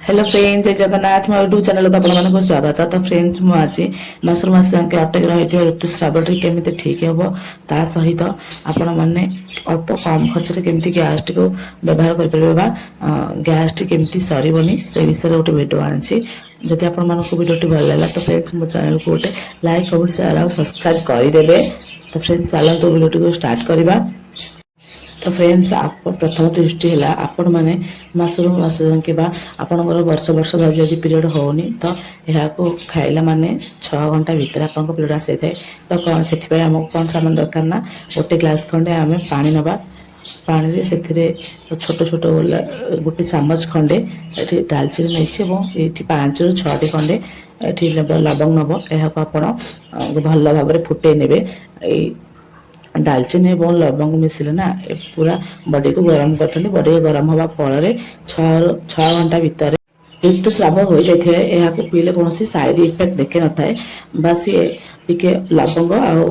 Hello friend, ଜୟ ଜଗନ୍ନାଥ। ମୋ YouTube ଚ୍ୟାନେଲକୁ ଆପଣମାନଙ୍କୁ ସ୍ୱାଗତ। ତ ଫ୍ରେଣ୍ଡସ୍, ମୁଁ ଆଜି ମାସରୁ ମାସ ଯାକେ ଅଟକି ରହିଥିବା ଋତୁସ୍ରାବଟି କେମିତି ଠିକ୍ ହେବ, ତା ସହିତ ଆପଣମାନେ ଅଳ୍ପ କମ୍ ଖର୍ଚ୍ଚରେ କେମିତି ଗ୍ୟାସ୍ଟିକୁ ବ୍ୟବହାର କରିପାରିବେ ବା ଗ୍ୟାସ୍ଟି କେମିତି ସରିବନି, ସେ ବିଷୟରେ ଗୋଟେ ଭିଡ଼ିଓ ଆଣିଛି। ଯଦି ଆପଣମାନଙ୍କୁ ଭିଡ଼ିଓଟି ଭଲ ଲାଗିଲା, ତ ଫ୍ରେଣ୍ଡସ୍, ମୋ ଚ୍ୟାନେଲକୁ ଗୋଟେ ଲାଇକ୍, କମେଣ୍ଟ, ସେୟାର ଆଉ ସବସ୍କ୍ରାଇବ୍ କରିଦେବେ। ତ ଫ୍ରେଣ୍ଡସ୍, ଚାଲନ୍ତୁ ଭିଡ଼ିଓଟିକୁ ଷ୍ଟାର୍ଟ କରିବା। ତ ଫ୍ରେଣ୍ଡସ୍, ପ୍ରଥମ ଟିପ୍ସଟି ହେଲା, ଆପଣମାନେ ମାସରୁ ମାସ ଯାକେ ବା ଆପଣଙ୍କର ବର୍ଷ ବର୍ଷ ଧରି ଯଦି ପିରିୟଡ଼ ହେଉନି, ତ ଏହାକୁ ଖାଇଲା ମାନେ 6 ଘଣ୍ଟା ଭିତରେ ଆପଣଙ୍କ ପିରିୟଡ଼ ଆସିଯାଇଥାଏ। ତ କ'ଣ ସେଥିପାଇଁ ଆମକୁ କ'ଣ ସାମାନ ଦରକାର ନା, ଗୋଟେ ଗ୍ଲାସ୍ ଖଣ୍ଡେ ଆମେ ପାଣି ନେବା। ପାଣିରେ ସେଥିରେ ଛୋଟ ଛୋଟ ଗୋଟେ ଚାମଚ ଖଣ୍ଡେ ଏଠି ଡାଲଚିନି ନେଇଛି ଏବଂ ଏଇଠି 5ରୁ 6ଟି ଖଣ୍ଡେ ଏଠି ଲବଙ୍ଗ ନେବ। ଏହାକୁ ଆପଣ ଭଲ ଭାବରେ ଫୁଟେଇ ନେବେ। ଏଇ ଡାଲଚିନି ଏବଂ ଲବଙ୍ଗ ମିଶିଲେ ନା ଏ ପୁରା ବଡିକୁ ଗରମ କରିଥାନ୍ତି। ବଡି ଗରମ ହେବା ଫଳରେ 6 ଘଣ୍ଟା ଭିତରେ ଋତୁସ୍ରାବ ହୋଇଯାଇଥାଏ। ଏହାକୁ ପିଇଲେ କୌଣସି ସାଇଡ୍ ଇଫେକ୍ଟ ଦେଖେଇନଥାଏ, ବା ସିଏ ଟିକେ ଲବଙ୍ଗ ଆଉ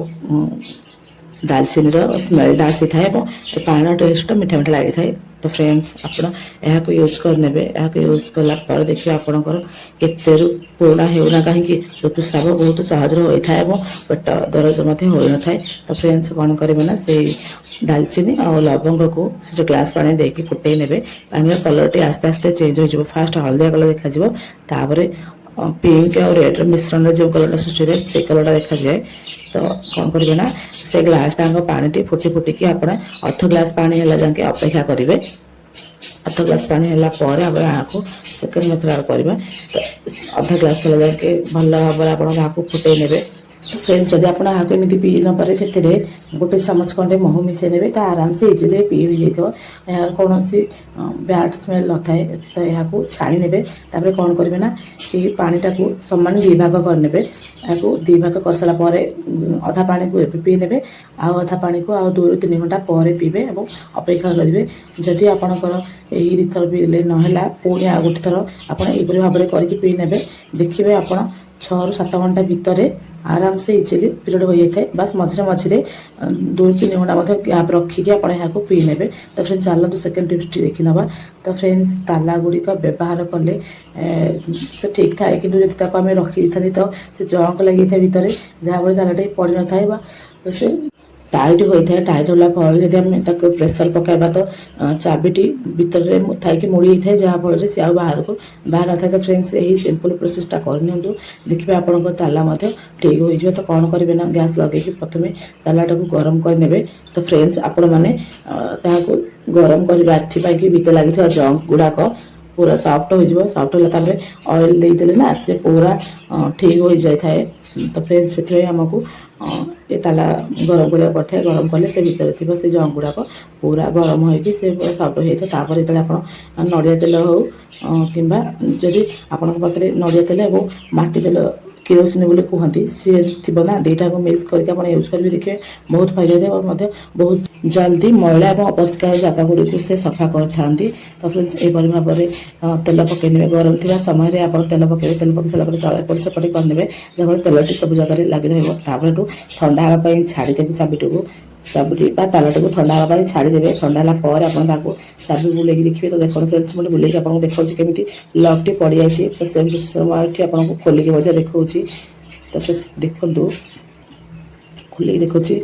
ଡାଲଚିନିର ସ୍ମେଲଟା ଆସିଥାଏ ଏବଂ ଏ ପାଣିର ଟେଷ୍ଟଟା ମିଠା ମିଠା ଲାଗିଥାଏ। ତ ଫ୍ରେଣ୍ଡସ୍, ଆପଣ ଏହାକୁ ୟୁଜ୍ କରିନେବେ। ଏହାକୁ ୟୁଜ୍ କଲା ପରେ ଦେଖିବେ, ଆପଣଙ୍କର କେତେରୁ ପୁରୁଣା ହେଉନା କାହିଁକି, ଋତୁସ୍ରାବ ବହୁତ ସହଜରେ ହୋଇଥାଏ ଏବଂ ପେଟ ଦରଜ ମଧ୍ୟ ହୋଇନଥାଏ। ତ ଫ୍ରେଣ୍ଡସ୍, କ'ଣ କରିବେ ନା, ସେଇ ଡାଲଚିନି ଆଉ ଲବଙ୍ଗକୁ ସେ ଯେଉଁ ଗ୍ଲାସ୍ ପାଣି ଦେଇକି ଫୁଟେଇ ନେବେ। ପାଣିର କଲର୍ଟି ଆସ୍ତେ ଆସ୍ତେ ଚେଞ୍ଜ ହୋଇଯିବ। ଫାଷ୍ଟ ହଳଦିଆ କଲର୍ ଦେଖାଯିବ, ତାପରେ ପିଙ୍କ ଆଉ ରେଡ୍ର ମିଶ୍ରଣରେ ଯେଉଁ କଲର୍ଟା ସୃଷ୍ଟି ହୋଇଥାଏ, ସେଇ କଲର୍ଟା ଦେଖାଯାଏ। ତ କ'ଣ କରିବେ ନା, ସେ ଗ୍ଲାସ୍ଟାଙ୍କ ପାଣିଟି ଫୁଟି ଫୁଟିକି ଆପଣ ଅଧ ଗ୍ଲାସ୍ ପାଣି ହେଲା ଯାକେ ଅପେକ୍ଷା କରିବେ। ଅଧ ଗ୍ଲାସ୍ ପାଣି ହେଲା ପରେ ଆମେ ଏହାକୁ ସେକେଣ୍ଡ ମେଥଡ଼ କରିବା। ତ ଅଧ ଗ୍ଲାସ୍ ହେଲା ଯାକେ ଭଲ ଭାବରେ ଆପଣ ତାହାକୁ ଫୁଟେଇ ନେବେ। ତ ଫ୍ରେଣ୍ଡ, ଯଦି ଆପଣ ଏହାକୁ ଏମିତି ପିଇ ନ ପାରେ, ସେଥିରେ ଗୋଟେ ଚାମଚ ଖଣ୍ଡେ ମହୁ ମିଶାଇ ନେବେ, ତ ଆରାମସେ ଇଜିଲି ପିଇ ହୋଇଯାଇଥିବ। ଏହାର କୌଣସି ବ୍ୟାଡ୍ ସ୍ମେଲ୍ ନଥାଏ। ତ ଏହାକୁ ଛାଣି ନେବେ। ତାପରେ କ'ଣ କରିବେ ନା, ଏହି ପାଣିଟାକୁ ସମାନ ଦୁଇ ଭାଗ କରିନେବେ। ଏହାକୁ ଦୁଇ ଭାଗ କରିସାରିଲା ପରେ ଅଧା ପାଣିକୁ ଏବେ ପିଇ ନେବେ, ଆଉ ଅଧା ପାଣିକୁ ଆଉ 2ରୁ 3 ଘଣ୍ଟା ପରେ ପିଇବେ ଏବଂ ଅପେକ୍ଷା କରିବେ। ଯଦି ଆପଣଙ୍କର ଏହି ଦୁଇଥର ପିଇଲେ ନହେଲା, ପୁଣି ଆଉ ଗୋଟେ ଥର ଆପଣ ଏହିପରି ଭାବରେ କରିକି ପିଇ ନେବେ। ଦେଖିବେ, ଆପଣ 6ରୁ 7 ଘଣ୍ଟା ଭିତରେ ଆରାମସେ ଇଜିଲି ପିରିୟଡ଼ ହୋଇଯାଇଥାଏ। ବାସ୍ ମଝିରେ ମଝିରେ 2-3 ଘଣ୍ଟା ମଧ୍ୟ ଗ୍ୟାପ୍ ରଖିକି ଆପଣ ଏହାକୁ ପିଇ ନେବେ। ତ ଫ୍ରେଣ୍ଡ, ଚାଲନ୍ତୁ ସେକେଣ୍ଡ ଟିପ୍ସଟି ଦେଖିନେବା। ତ ଫ୍ରେଣ୍ଡସ୍, ତାଲା ଗୁଡ଼ିକ ବ୍ୟବହାର କଲେ ସେ ଠିକ୍ ଥାଏ, କିନ୍ତୁ ଯଦି ତାକୁ ଆମେ ରଖିଦେଇଥାନ୍ତି, ତ ସେ ଜଙ୍କ ଲାଗିଯାଇଥାଏ ଭିତରେ, ଯାହାଫଳରେ ତାଲାଟି ପଡ଼ିନଥାଏ ବା ସେ ଟାଇଟ୍ ହୋଇଥାଏ। ଟାଇଟ୍ ହେଲା ଫଳରେ ଯଦି ଆମେ ତାକୁ ପ୍ରେସର ପକାଇବା, ତ ଚାବିଟି ଭିତରେ ଥାଇକି ମୋଡ଼ି ହେଇଥାଏ, ଯାହାଫଳରେ ସେ ଆଉ ବାହାରକୁ ବାହାରି ନଥାଏ। ତ ଫ୍ରେଣ୍ଡସ୍, ଏହି ସିମ୍ପଲ୍ ପ୍ରୋସେସଟା କରିନିଅନ୍ତୁ। ଦେଖିବେ, ଆପଣଙ୍କ ତାଲା ମଧ୍ୟ ଠିକ୍ ହୋଇଯିବ। ତ କ'ଣ କରିବେ ନା, ଗ୍ୟାସ୍ ଲଗେଇକି ପ୍ରଥମେ ତାଲାଟାକୁ ଗରମ କରିନେବେ। ତ ଫ୍ରେଣ୍ଡସ୍, ଆପଣମାନେ ତାହାକୁ ଗରମ କରିବା ଏଥିପାଇଁ କି ଭିତରେ ଲାଗିଥିବା ଜଙ୍କ ଗୁଡ଼ାକ ପୁରା ସଫ୍ଟ ହୋଇଯିବ। ସଫ୍ଟ ହେଲା ତାପରେ ଅଏଲ୍ ଦେଇଦେଲେ ନା ସେ ପୁରା ଠିକ୍ ହୋଇଯାଇଥାଏ। ତ ଫ୍ରେଣ୍ଡସ୍, ସେଥିପାଇଁ ଆମକୁ ଏ ତାଲା ଗରମ କରିବାକୁ ପଡ଼ିଥାଏ। ଗରମ କଲେ ସେ ଭିତରେ ଥିବା ସେ ଜଙ୍କ ଗୁଡ଼ାକ ପୁରା ଗରମ ହୋଇକି ସେ ପୁରା ସଫ୍ଟ ହୋଇଯାଇଥିବ। ତାପରେ ଯେତେବେଳେ ଆପଣ ନଡ଼ିଆ ତେଲ ହେଉ କିମ୍ବା ଯଦି ଆପଣଙ୍କ ପାଖରେ ନଡ଼ିଆ ତେଲ ଏବଂ ମାଟି ତେଲ, କିରୋସିନ ବୋଲି କୁହନ୍ତି, ସିଏ ଥିବ ନା, ଦୁଇଟାକୁ ମିକ୍ସ କରିକି ଆପଣ ୟୁଜ୍ କରିବେ। ଦେଖିବେ, ବହୁତ ଫାଇଦା ହୋଇଥାଏ ଏବଂ ମଧ୍ୟ ବହୁତ ଜଲ୍ଦି ମଇଳା ଏବଂ ଅପରିଷ୍କାର ଜାଗା ଗୁଡ଼ିକୁ ସେ ସଫା କରିଥାନ୍ତି। ତ ଫ୍ରେଣ୍ଡସ୍, ଏହିପରି ଭାବରେ ତେଲ ପକାଇ ନେବେ। ଗରମ ଥିବା ସମୟରେ ଆପଣ ତେଲ ପକାଇବେ। ତେଲ ପକାଇ ସାରିଲା ପରେ ତଳେ ଏପଟ ସେପଟେ କରିନେବେ, ଯାହାଫଳରେ ତେଲଟି ସବୁ ଜାଗାରେ ଲାଗି ରହିବ। ତାପରେ ଏଠୁ ଥଣ୍ଡା ହେବା ପାଇଁ ଛାଡ଼ିଦେବେ। ଚାବିଟିକୁ, ଚାବିଟି ବା ତାଲାଟିକୁ ଥଣ୍ଡା ହେବା ପାଇଁ ଛାଡ଼ିଦେବେ। ଥଣ୍ଡା ହେଲା ପରେ ଆପଣ ତାକୁ ଚାବି ବୁଲେଇକି ଦେଖିବେ। ତ ଦେଖନ୍ତୁ ଫ୍ରେଣ୍ଡସ୍, ମୁଁ ବୁଲେଇକି ଆପଣଙ୍କୁ ଦେଖାଉଛି କେମିତି ଲକ୍ଟି ପଡ଼ିଯାଇଛି। ତ ସେମ୍ ପ୍ରୋସେସ୍ ମୁଁ ଏଠି ଆପଣଙ୍କୁ ଖୋଲିକି ମଧ୍ୟ ଦେଖାଉଛି। ତ ଫ୍ରେଣ୍ଡସ୍, ଦେଖନ୍ତୁ, ଖୋଲିକି ଦେଖାଉଛି।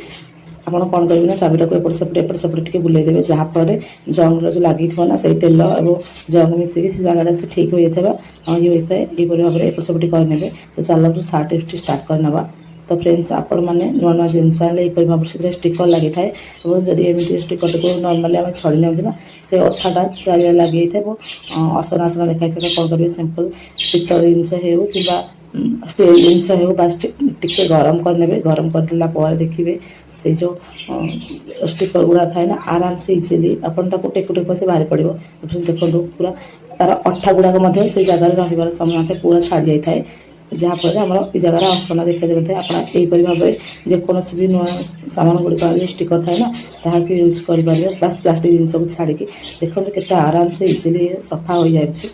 ଆପଣ କ'ଣ କରିବେ ନା, ଚାବିଟାକୁ ଏପଟ ସେପଟ ଏପଟ ସେପଟ ଟିକେ ବୁଲେଇ ଦେବେ, ଯାହାଫଳରେ ଜଙ୍ଗର ଯେଉଁ ଲାଗିଥିବ ନା, ସେଇ ତେଲ ଏବଂ ଜଙ୍ଗ ମିଶିକି ସେ ଜାଗାଟା ସେ ଠିକ୍ ହୋଇଯାଇଥାଏ ବା ଇଏ ହୋଇଥାଏ। ଏହିପରି ଭାବରେ ଏପଟ ସେପଟ କରିନେବେ। ତ ଚାଲନ୍ତୁ ଥାର୍ଡ଼ ଟିପ୍ସଟି ଷ୍ଟାର୍ଟ କରିନେବା। ତ ଫ୍ରେଣ୍ଡସ୍, ଆପଣମାନେ ନୂଆ ନୂଆ ଜିନିଷ ଆଣିଲେ ଏହିପରି ଭାବରେ ସେଥିରେ ଷ୍ଟିକର୍ ଲାଗିଥାଏ ଏବଂ ଯଦି ଏମିତି ଷ୍ଟିକର୍ଟିକୁ ନର୍ମାଲି ଆମେ ଛାଡ଼ି ନିଅନ୍ତି ନା, ସେ ଅଠାଟା ଚାରିଆଡ଼େ ଲାଗିଯାଇଥାଏ ଏବଂ ଅସନା ଅସନା ଦେଖାଯାଇଥାଏ। ତ କ'ଣ କରିବେ? ସିମ୍ପଲ୍ ପିତ୍ତଳ ଜିନିଷ ହେଉ କିମ୍ବା ଷ୍ଟିଲ୍ ଜିନିଷ ହେଉ, ବାସ୍ ଟିକେ ଗରମ କରିନେବେ। ଗରମ କରିଦେଲା ପରେ ଦେଖିବେ, ସେଇ ଯେଉଁ ଷ୍ଟିକର୍ ଗୁଡ଼ା ଥାଏ ନା, ଆରାମସେ ଇଜିଲି ଆପଣ ତାକୁ ଟେକୁ ଟେକୁ ସେ ବାହାରି ପଡ଼ିବ। ଦେଖନ୍ତୁ, ପୁରା ତାର ଅଠା ଗୁଡ଼ାକ ମଧ୍ୟ ସେଇ ଜାଗାରେ ରହିବାର ସମୟ ନଥାଏ, ପୁରା ଛାଡ଼ି ଯାଇଥାଏ, ଯାହାଫଳରେ ଆମର ଏ ଜାଗାରେ ଅସନା ଦେଖାଦେଇନଥାଏ। ଆପଣ ଏହିପରି ଭାବରେ ଯେକୌଣସି ବି ନୂଆ ସାମାନ ଗୁଡ଼ିକ ଆଣିଲେ ଷ୍ଟିକର୍ ଥାଏ ନା, ତାହାକୁ ୟୁଜ୍ କରିପାରିବେ। ବାସ୍ ପ୍ଲାଷ୍ଟିକ୍ ଜିନିଷକୁ ଛାଡ଼ିକି ଦେଖନ୍ତୁ, କେତେ ଆରାମସେ ଇଜିଲି ସଫା ହୋଇଯାଉଛି।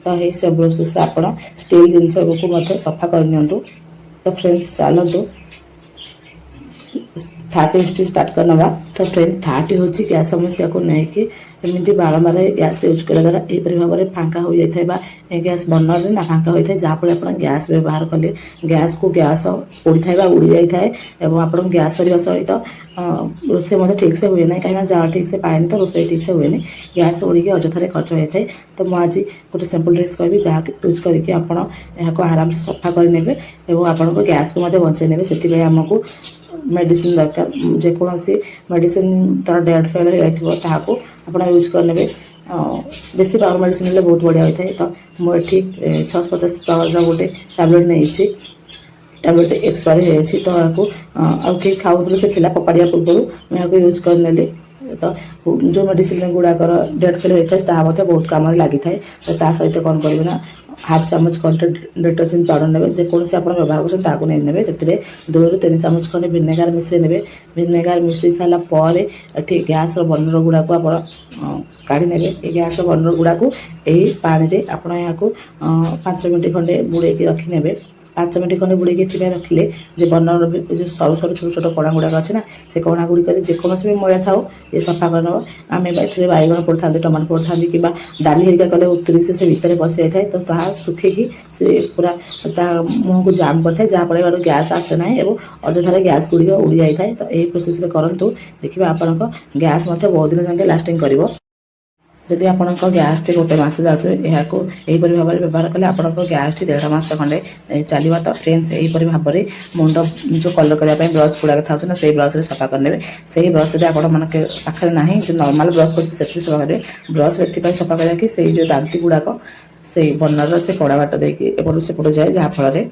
ତ ଏହି ସବୁ ପ୍ରୋସେସ୍ରେ ଆପଣ ଷ୍ଟିଲ୍ ଜିନିଷକୁ ମଧ୍ୟ ସଫା କରିନିଅନ୍ତୁ। ତ ଫ୍ରେଣ୍ଡସ୍, ଚାଲନ୍ତୁ ଥାର୍ଡ଼ ଟିପ୍ସଟି ଷ୍ଟାର୍ଟ କରିନେବା। ତ ଫ୍ରେଣ୍ଡ, ଥାର୍ଡ଼ଟି ହେଉଛି ଗ୍ୟାସ୍ ସମସ୍ୟାକୁ ନେଇକି ଏମିତି ବାରମ୍ବାର ଗ୍ୟାସ୍ ୟୁଜ୍ କରିବା ଦ୍ୱାରା ଏହିପରି ଭାବରେ ଫାଙ୍କା ହୋଇଯାଇଥାଏ ବା ଏ ଗ୍ୟାସ୍ ବର୍ଣ୍ଣରରେ ନା ଫାଙ୍କା ହୋଇଥାଏ, ଯାହାଫଳରେ ଆପଣ ଗ୍ୟାସ୍ ବ୍ୟବହାର କଲେ ଗ୍ୟାସ୍କୁ ଗ୍ୟାସ୍ ପୋଡ଼ିଥାଏ ବା ଉଡ଼ି ଯାଇଥାଏ ଏବଂ ଆପଣଙ୍କ ଗ୍ୟାସ୍ ସରିବା ସହିତ ରୋଷେଇ ମଧ୍ୟ ଠିକ୍ସେ ହୁଏ ନାହିଁ, କାହିଁକିନା ଜାଳ ଠିକ୍ସେ ପାଏନି, ତ ରୋଷେଇ ଠିକ୍ସେ ହୁଏନି। ଗ୍ୟାସ୍ ଉଡ଼ିକି ଅଯଥାରେ ଖର୍ଚ୍ଚ ହୋଇଥାଏ। ତ ମୁଁ ଆଜି ଗୋଟେ ସିମ୍ପଲ୍ ଟ୍ରିକ୍ସ କହିବି, ଯାହାକି ୟୁଜ୍ କରିକି ଆପଣ ଏହାକୁ ଆରାମସେ ସଫା କରିନେବେ ଏବଂ ଆପଣଙ୍କ ଗ୍ୟାସ୍କୁ ମଧ୍ୟ ବଞ୍ଚେଇ ନେବେ। ସେଥିପାଇଁ ଆମକୁ ମେଡ଼ିସିନ ଦରକାର। ଯେକୌଣସି ମେଡ଼ିସିନ ତା'ର ଡେଟ୍ ଫେଲ୍ ହୋଇଯାଇଥିବ, ତାହାକୁ ଆପଣ ୟୁଜ୍ କରିନେବେ। ଆଉ ବେଶୀ ପାୱାର ମେଡ଼ିସିନ ହେଲେ ବହୁତ ବଢ଼ିଆ ହୋଇଥାଏ। ତ ମୁଁ ଏଠି 650 ପାୱାରର ଗୋଟେ ଟ୍ୟାବଲେଟ୍ ନେଇଛି। ଟ୍ୟାବଲେଟ୍ ଏକ୍ସପାୟାର ହେଇଯାଇଛି, ତ ଏହାକୁ ଆଉ କେହି ଖାଉନଥିଲେ, ସେ ଥିଲା ଫୋପାଡ଼ିବା ପୂର୍ବରୁ ମୁଁ ଏହାକୁ ୟୁଜ୍ କରିନେଲି। ତ ଯେଉଁ ମେଡ଼ିସିନ ଗୁଡ଼ାକର ଡେଟ୍ ଫେଲ୍ ହୋଇଥାଏ, ତାହା ମଧ୍ୟ ବହୁତ କାମରେ ଲାଗିଥାଏ। ତ ତା ସହିତ କ'ଣ କରିବେ ନା, ହାଫ୍ ଚାମଚ ଖଣ୍ଡେ ଡିଟର୍ଜେଣ୍ଟ ପାଉଡ଼ର ନେବେ। ଯେକୌଣସି ଆପଣ ବ୍ୟବହାର କରୁଛନ୍ତି, ତାହାକୁ ନେଇ ନେବେ। ସେଥିରେ 2ରୁ 3 ଚାମଚ ଖଣ୍ଡେ ଭିନେଗାର ମିଶାଇ ନେବେ। ଭିନେଗାର ମିଶାଇ ସାରିଲା ପରେ ଏଠି ଗ୍ୟାସ୍ର ବର୍ଣ୍ଣର ଗୁଡ଼ାକୁ ଆପଣ କାଢ଼ି ନେବେ। ଏ ଗ୍ୟାସ୍ର ବର୍ଣ୍ଣର ଗୁଡ଼ାକୁ ଏହି ପାଣିରେ ଆପଣ ଏହାକୁ 5 ମିନିଟ୍ ଖଣ୍ଡେ ବୁଡ଼େଇକି ରଖିନେବେ। 5 ମିନିଟ୍ ଖଣ୍ଡେ ବୁଡ଼େଇକି ଏଥିପାଇଁ ରଖିଲେ ଯେ ବର୍ଣ୍ଣର ଯେଉଁ ସରୁ ସରୁ ଛୋଟ ଛୋଟ କଣା ଗୁଡ଼ାକ ଅଛି ନା, ସେ କଣା ଗୁଡ଼ିକରେ ଯେକୌଣସି ବି ମଇଳା ଥାଉ, ଏ ସଫା କରିନେବ। ଆମେ ଏଥିରେ ବାଇଗଣ ପୋଡ଼ିଥାନ୍ତି, ଟମାଟୋ ପୋଡ଼ିଥାନ୍ତି କିମ୍ବା ଡାଲି ହେରିକା କଲେ ଉତୁରିକି ସେ ଭିତରେ ପଶି ଯାଇଥାଏ। ତ ତାହା ଶୁଖିକି ସେ ପୁରା ତା ମୁହଁକୁ ଜାମ୍ କରିଥାଏ, ଯାହାଫଳରେ ବାଟୁ ଗ୍ୟାସ୍ ଆସେ ନାହିଁ ଏବଂ ଅଯଥାରେ ଗ୍ୟାସ୍ ଗୁଡ଼ିକ ଉଡ଼ି ଯାଇଥାଏ। ତ ଏହି ପ୍ରୋସେସ୍ରେ କରନ୍ତୁ, ଦେଖିବେ ଆପଣଙ୍କ ଗ୍ୟାସ୍ ମଧ୍ୟ ବହୁତ ଦିନ ଯାକେ ଲାଷ୍ଟିଂ କରିବ। ଯଦି ଆପଣଙ୍କ ଗ୍ୟାସ୍ଟି ଗୋଟେ ମାସ ଯାଉଥିବ, ଏହାକୁ ଏହିପରି ଭାବରେ ବ୍ୟବହାର କଲେ ଆପଣଙ୍କ ଗ୍ୟାସ୍ଟି ଦେଢ଼ ମାସ ଖଣ୍ଡେ ଚାଲିବ। ତ ଫ୍ରେଣ୍ଡସ୍, ଏହିପରି ଭାବରେ ମୁଣ୍ଡ ଯେଉଁ କଲର୍ କରିବା ପାଇଁ ବ୍ରସ୍ ଗୁଡ଼ାକ ଥାଉଛି ନା, ସେଇ ବ୍ରସ୍ରେ ସଫା କରିନେବେ। ସେଇ ବ୍ରସ୍ ଯଦି ଆପଣମାନଙ୍କ ପାଖରେ ନାହିଁ, ଯେଉଁ ନର୍ମାଲ୍ ବ୍ରସ୍ ଅଛି, ସେଥିରେ ସଫା କରିବେ। ବ୍ରସ୍ ଏଥିପାଇଁ ସଫା କରିବା କି ସେଇ ଯେଉଁ ଦାନ୍ତି ଗୁଡ଼ାକ ସେଇ ବର୍ଣ୍ଣର ସେ କଡ଼ା ବାଟ ଦେଇକି ଏପଟୁ ସେପଟୁ ଯାଏ, ଯାହାଫଳରେ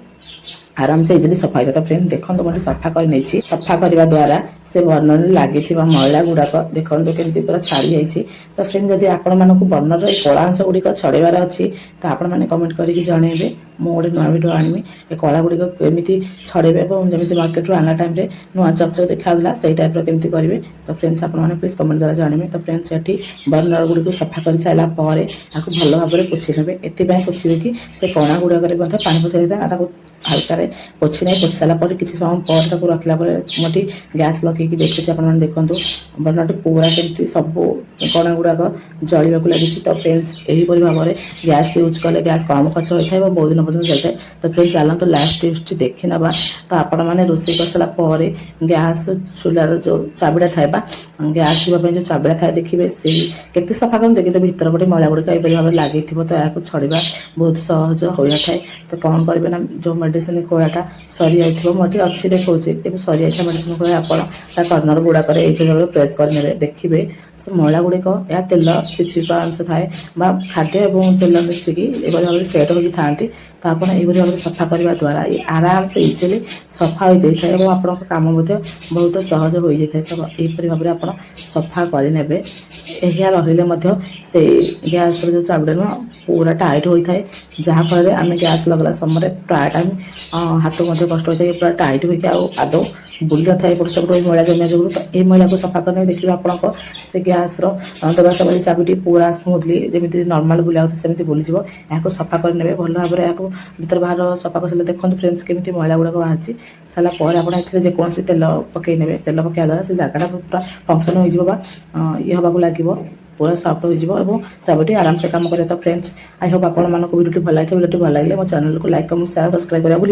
ଆରାମସେ ଇଜିଲି ସଫା ହେଇଯାଏ। ତ ଫ୍ରେଣ୍ଡ, ଦେଖନ୍ତୁ, ମୁଁ ଏଠି ସଫା କରି ନେଇଛି। ସଫା କରିବା ଦ୍ୱାରା ସେ ବର୍ଣ୍ଣରରେ ଲାଗିଥିବା ମଇଳା ଗୁଡ଼ାକ ଦେଖନ୍ତୁ କେମିତି ପୁରା ଛାଡ଼ି ଯାଇଛି। ତ ଫ୍ରେଣ୍ଡ, ଯଦି ଆପଣମାନଙ୍କୁ ବର୍ଣ୍ଣର ଏଇ କଳା ଅଂଶ ଗୁଡ଼ିକ ଛଡ଼େଇବାର ଅଛି, ତ ଆପଣମାନେ କମେଣ୍ଟ କରିକି ଜଣେଇବେ। ମୁଁ ଗୋଟେ ନୂଆ ଭିଡ଼ିଓ ଆଣିବି, ଏ କଳା ଗୁଡ଼ିକ କେମିତି ଛଡ଼େଇବେ ଏବଂ ଯେମିତି ମାର୍କେଟରୁ ଆଣିଲା ଟାଇମ୍ରେ ନୂଆ ଚକଚକ ଦେଖାଯାଉଥିଲା, ସେଇ ଟାଇପ୍ର କେମିତି କରିବେ। ତ ଫ୍ରେଣ୍ଡସ୍, ଆପଣମାନେ ପ୍ଲିଜ୍ କମେଣ୍ଟ ଦ୍ୱାରା ଜଣେଇବେ। ତ ଫ୍ରେଣ୍ଡସ୍, ଏଠି ବର୍ଣ୍ଣର ଗୁଡ଼ିକୁ ସଫା କରିସାରିଲା ପରେ ତାକୁ ଭଲ ଭାବରେ ପୋଛି ନେବେ। ଏଥିପାଇଁ ପୋଛିବେ କି ସେ କଣା ଗୁଡ଼ାକରେ ମଧ୍ୟ ପାଣି ପଶି ଯାଇଥାଏ ନା, ତାକୁ ହାଲକାରେ ପୋଛି ନେଇ ପୋଛି ସାରିଲା ପରେ କିଛି ସମୟ ପରେ ତାକୁ ରଖିଲା ପରେ ମୁଁ ଏଠି ଗ୍ୟାସ୍ ଲଗେଇକି ଦେଖୁଛି। ଆପଣମାନେ ଦେଖନ୍ତୁ, ବର୍ଣ୍ଣରଟି ପୁରା କେମିତି ସବୁ କଣା ଗୁଡ଼ାକ ଜଳିବାକୁ ଲାଗିଛି। ତ ଫ୍ରେଣ୍ଡସ୍, ଏହିପରି ଭାବରେ ଗ୍ୟାସ୍ ୟୁଜ୍ କଲେ ଗ୍ୟାସ୍ କମ୍ ଖର୍ଚ୍ଚ ହୋଇଥାଏ ଏବଂ ବହୁତ ଦିନ ପର୍ଯ୍ୟନ୍ତ ଚାଲିଥାଏ। ତ ଫ୍ରେଣ୍ଡସ୍, ଚାଲନ୍ତୁ ଲାଷ୍ଟ ଟିପ୍ସଟି ଦେଖି ନେବା। ତ ଆପଣମାନେ ରୋଷେଇ କରିସାରିଲା ପରେ ଗ୍ୟାସ୍ ଚୁଲାର ଯେଉଁ ଚାବିଟା ଥାଏ ବା ଗ୍ୟାସ୍ ଯିବା ପାଇଁ ଯେଉଁ ଚାବିଟା ଥାଏ, ଦେଖିବେ ସେଇ କେତେ ସଫା କରନ୍ତି, କିନ୍ତୁ ଭିତର ପଟେ ମଇଳା ଗୁଡ଼ିକ ଏହିପରି ଭାବରେ ଲାଗିଥିବ। ତ ଏହାକୁ ଛଡ଼ିବା ବହୁତ ସହଜ ହୋଇନଥାଏ। ତ କ'ଣ କରିବେ ନା, ଯେଉଁ ମେଡ଼ିସିନ ଖୋଳାଟା ସରିଯାଇଥିବ, ମୁଁ ଏଠି ଅଛି ଦେଖାଉଛି, କିନ୍ତୁ ସରିଯାଇଥିବା ମେଡ଼ିସିନ ଖୋଳା ଆପଣ ତା କର୍ଣ୍ଣର ଗୁଡ଼ାକରେ ଏହିପରି ଭାବରେ ପ୍ରେସ୍ କରିନେବେ। ଦେଖିବେ ସେ ମଇଳା ଗୁଡ଼ିକ, ଏହା ତେଲ ଚିପଚିପା ଅଂଶ ଥାଏ ବା ଖାଦ୍ୟ ଏବଂ ତେଲ ମିଶିକି ଏଭଳି ଭାବରେ ସେଟ୍ ହୋଇକି ଥାଆନ୍ତି। ତ ଆପଣ ଏହିପରି ଭାବରେ ସଫା କରିବା ଦ୍ୱାରା ଏ ଆରାମସେ ଇଜିଲି ସଫା ହୋଇଯାଇଥାଏ ଏବଂ ଆପଣଙ୍କ କାମ ମଧ୍ୟ ବହୁତ ସହଜ ହୋଇଯାଇଥାଏ। ତ ଏହିପରି ଭାବରେ ଆପଣ ସଫା କରିନେବେ। ଏହା ରହିଲେ ମଧ୍ୟ ସେଇ ଗ୍ୟାସ୍ର ଯେଉଁ ଚାବିଟା ନୁହଁ, ପୁରା ଟାଇଟ୍ ହୋଇଥାଏ, ଯାହାଫଳରେ ଆମେ ଗ୍ୟାସ୍ ଲଗାଇଲା ସମୟରେ ପ୍ରାୟ ଟାଇମ୍ ହାତ ମଧ୍ୟ କଷ୍ଟ ହୋଇଥାଏ। ପୁରା ଟାଇଟ୍ ହୋଇକି ଆଉ ଆଦୌ ବୁଲି ନଥାଏ ଏପଟ ସେପଟ ହୋଇ ମଇଳା ଜମିବା ଯୋଗୁଁ। ତ ଏଇ ମଇଳାକୁ ସଫା କରିନେବେ, ଦେଖିବେ ଆପଣଙ୍କ ସେ ଗ୍ୟାସ୍ର ଦେବା ସମୟରେ ଚାବିଟି ପୁରା ସ୍ମୁଥଲି ଯେମିତି ନର୍ମାଲ୍ ବୁଲିବା କଥା ସେମିତି ବୁଲିଯିବ। ଏହାକୁ ସଫା କରିନେବେ ଭଲ ଭାବରେ। ଏହାକୁ ଭିତର ବାହାର ସଫା କରିସାରିଲେ ଦେଖନ୍ତୁ ଫ୍ରେଣ୍ଡସ୍, କେମିତି ମଇଳା ଗୁଡ଼ାକ ବାହାରିଛି। ସାରିଲା ପରେ ଆପଣ ଏଥିରେ ଯେକୌଣସି ତେଲ ପକାଇ ନେବେ। ତେଲ ପକାଇବା ଦ୍ୱାରା ସେ ଜାଗାଟା ପୁରା ଫଙ୍କସନ୍ ହୋଇଯିବ ବା ଇଏ ହେବାକୁ ଲାଗିବ, ପୁରା ସଫ୍ଟ ହୋଇଯିବ ଏବଂ ଚାବିଟି ଆରାମସେ କାମ କରିବ। ତ ଫ୍ରେଣ୍ଡସ୍, I Hope ଆପଣମାନଙ୍କୁ ଭିଡ଼ିଓଟି ଭଲ ଲାଗିଥିବ। ଭିଡ଼ିଓଟି ଭଲ ଲାଗିଲେ ମୋ ଚ୍ୟାନେଲକୁ ଲାଇକ୍, କମେଣ୍ଟ, ସେୟାର, ସବସ୍କ୍ରାଇବ୍ କରିବାକୁ ଭୁଲିବେନି।